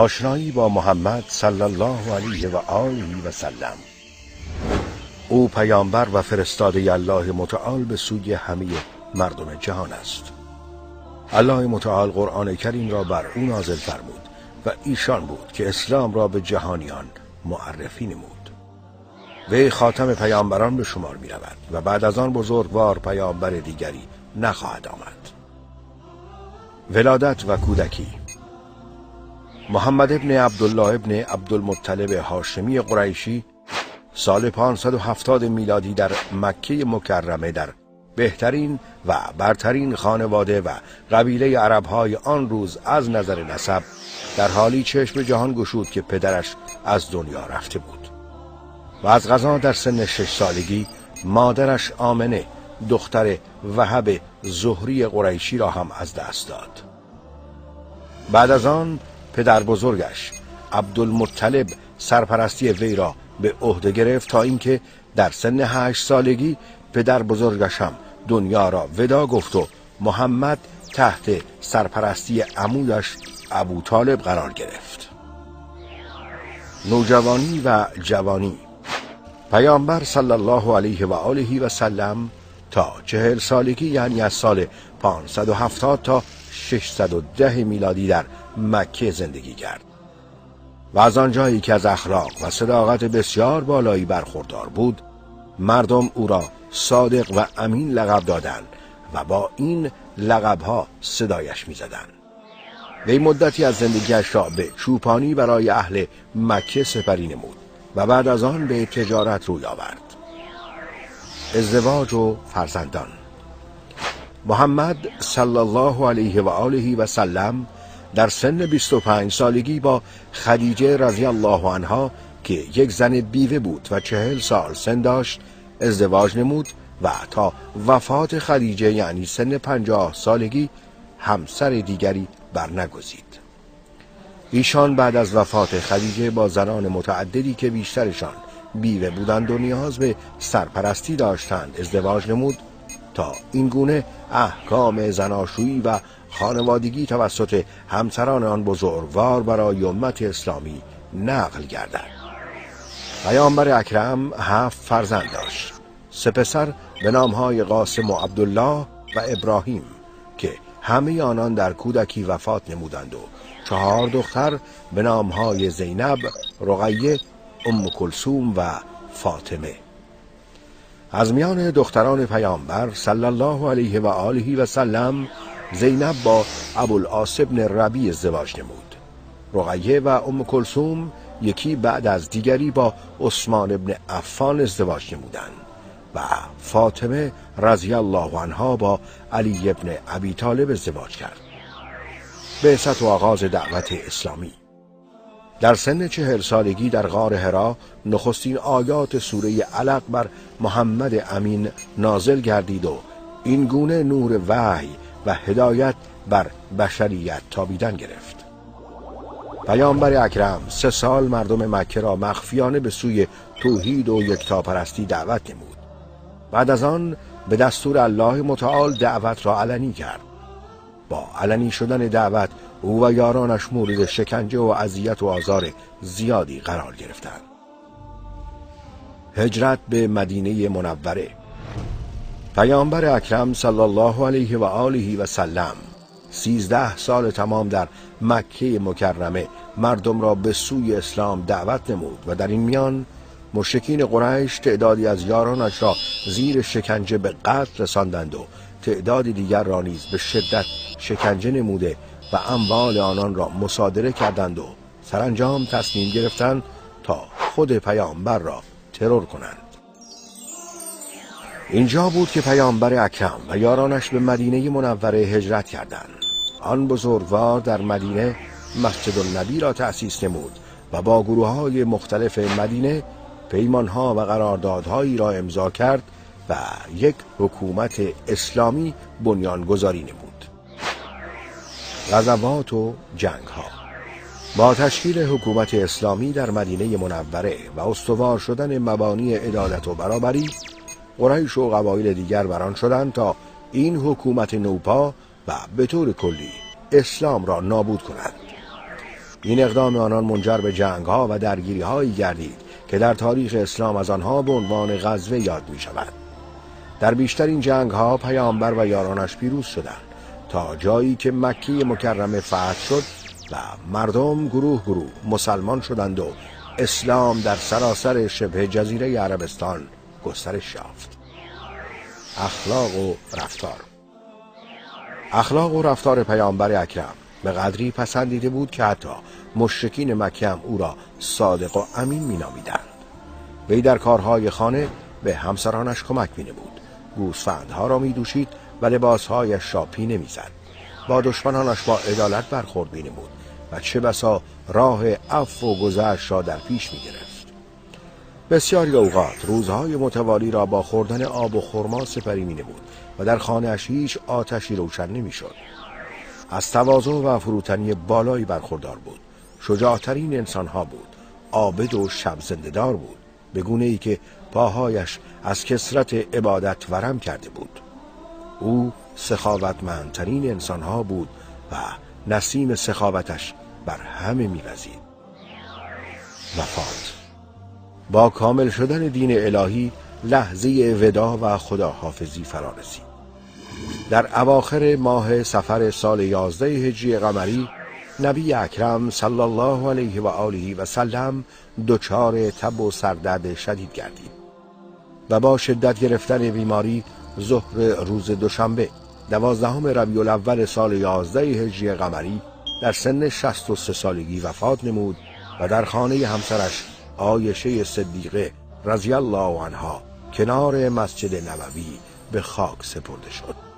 آشنایی با محمد صلی الله علیه و آله و سلم. او پیامبر و فرستاده الله متعال به سوی همه مردم جهان است. الله متعال قرآن کریم را بر او نازل فرمود و ایشان بود که اسلام را به جهانیان معرفی نمود. وی خاتم پیامبران به شمار می رود و بعد از آن بزرگوار پیامبر دیگری نخواهد آمد. ولادت و کودکی. محمد ابن عبدالله ابن عبدالمطلب هاشمی قریشی سال 570 میلادی در مکه مکرمه در بهترین و برترین خانواده و قبیله عربهای آن روز از نظر نسب در حالی چشم جهان گشود که پدرش از دنیا رفته بود و از قضا در سن 6 سالگی مادرش آمنه دختر وهب زهری قریشی را هم از دست داد. بعد از آن پدر بزرگش عبدالمطلب سرپرستی وی را به عهده گرفت تا اینکه در سن 8 سالگی پدر بزرگش هم دنیا را ودا گفت و محمد تحت سرپرستی عمویش ابو طالب قرار گرفت. نوجوانی و جوانی. پیامبر صلی الله علیه و آله و سلم تا 40 سالگی، یعنی از سال 570 تا 610 میلادی در مکه زندگی کرد و از آنجایی که از اخلاق و صداقت بسیار بالایی برخوردار بود، مردم او را صادق و امین لقب دادند و با این لقبها صدایش می‌زدند. وی مدتی از زندگیش را به چوپانی برای اهل مکه سپری نمود و بعد از آن به تجارت روی آورد. ازدواج و فرزندان. محمد صلی الله علیه و آله و سلم در سن 25 سالگی با خدیجه رضی الله عنها که یک زن بیوه بود و 40 سال سن داشت ازدواج نمود و تا وفات خدیجه، یعنی سن 50 سالگی، همسر دیگری برنگزید. ایشان بعد از وفات خدیجه با زنان متعددی که بیشترشان بیوه بودند و نیاز به سرپرستی داشتند ازدواج نمود تا این گونه احکام زناشویی و خانوادگی توسط همسران آن بزرگوار برای امت اسلامی نقل گردد. پیامبر اکرم 7 فرزند داشت، 3 پسر به نامهای قاسم و عبدالله و ابراهیم که همه آنان در کودکی وفات نمودند و 4 دختر به نامهای زینب، رقیه، ام کلثوم و فاطمه. از میان دختران پیامبر صلی الله علیه و آله و سلم، زینب با ابوالعاص بن ربیع ازدواج نمود. رقیه و ام کلثوم یکی بعد از دیگری با عثمان ابن عفان ازدواج نمودند و فاطمه رضی الله عنها با علی ابن ابی طالب ازدواج کرد. بعثت و آغاز دعوت اسلامی. در سن 40 سالگی در غار حرا نخستین آیات سوره علق بر محمد امین نازل گردید و این گونه نور وحی و هدایت بر بشریت تابیدن گرفت. پیامبر اکرم 3 سال مردم مکه را مخفیانه به سوی توحید و یکتاپرستی دعوت نمود. بعد از آن به دستور الله متعال دعوت را علنی کرد. با علنی شدن دعوت او و یارانش مورد شکنجه و اذیت و آزار زیادی قرار گرفتند. هجرت به مدینه منوره. پیامبر اکرم صلی الله علیه و آله و سلم 13 سال تمام در مکه مکرمه مردم را به سوی اسلام دعوت نمود و در این میان مشرکین قریش تعدادی از یارانش را زیر شکنجه به قتل رساندند و تعداد دیگر را نیز به شدت شکنجه نموده و اموال آنان را مصادره کردند و سرانجام تصمیم گرفتند تا خود پیامبر را ترور کنند. اینجا بود که پیامبر اکرم و یارانش به مدینه منوره هجرت کردند. آن بزرگوار در مدینه مسجد النبی را تأسیس نمود و با گروه‌های مختلف مدینه پیمانها و قراردادهایی را امضا کرد و یک حکومت اسلامی بنیانگذاری نمود. غزوات و جنگها. با تشکیل حکومت اسلامی در مدینه منوره و استوار شدن مبانی عدالت و برابری، قریش و قبایل دیگر بران شدند تا این حکومت نوپا و به طور کلی اسلام را نابود کنند. این اقدام آنان منجر به جنگ‌ها و درگیری‌هایی گردید که در تاریخ اسلام از آنها به عنوان غزوه یاد می‌شود. در بیشتر این جنگ‌ها پیامبر و یارانش پیروز شدند تا جایی که مکه مکرمه فتح شد و مردم گروه گروه مسلمان شدند و اسلام در سراسر شبه جزیره عربستان گسترش یافت. اخلاق و رفتار. اخلاق و رفتار پیامبر اکرم به قدری پسندیده بود که حتی مشرکین مکه هم او را صادق و امین مینامیدند. وی در کارهای خانه به همسرانش کمک مینمود، گوسفندها را میدوشید و لباسهایش را پینه میزد. با دشمنانش با عدالت برخورد مینمود و چه بسا راه عفو و گذشت را در پیش میگرفت. بسیاری اوقات روزهای متوالی را با خوردن آب و خرما سپری مینمود و در خانه‌اش هیچ آتشی روشن نمیشد. از تواضع و فروتنی بالایی برخوردار بود. شجاعترین انسانها بود. عابد و شب زنده‌دار بود، به گونه ای که پاهایش از کثرت عبادت ورم کرده بود. او سخاوتمندترین انسانها بود و نسیم سخاوتش بر همه می‌وزید. وفات. با کامل شدن دین الهی لحظه وداع و خداحافظی فرا رسید. در اواخر ماه صفر سال 11 هجری قمری نبی اکرم صلی الله علیه و آله و سلم دچار تب و سردرد شدید گردید و با شدت گرفتن بیماری ظهر روز دوشنبه 12 ربیع الاول سال 11 هجری قمری در سن 63 سالگی وفات نمود و در خانه همسرش عایشه صدیقه رضی الله عنها کنار مسجد نبوی به خاک سپرده شد.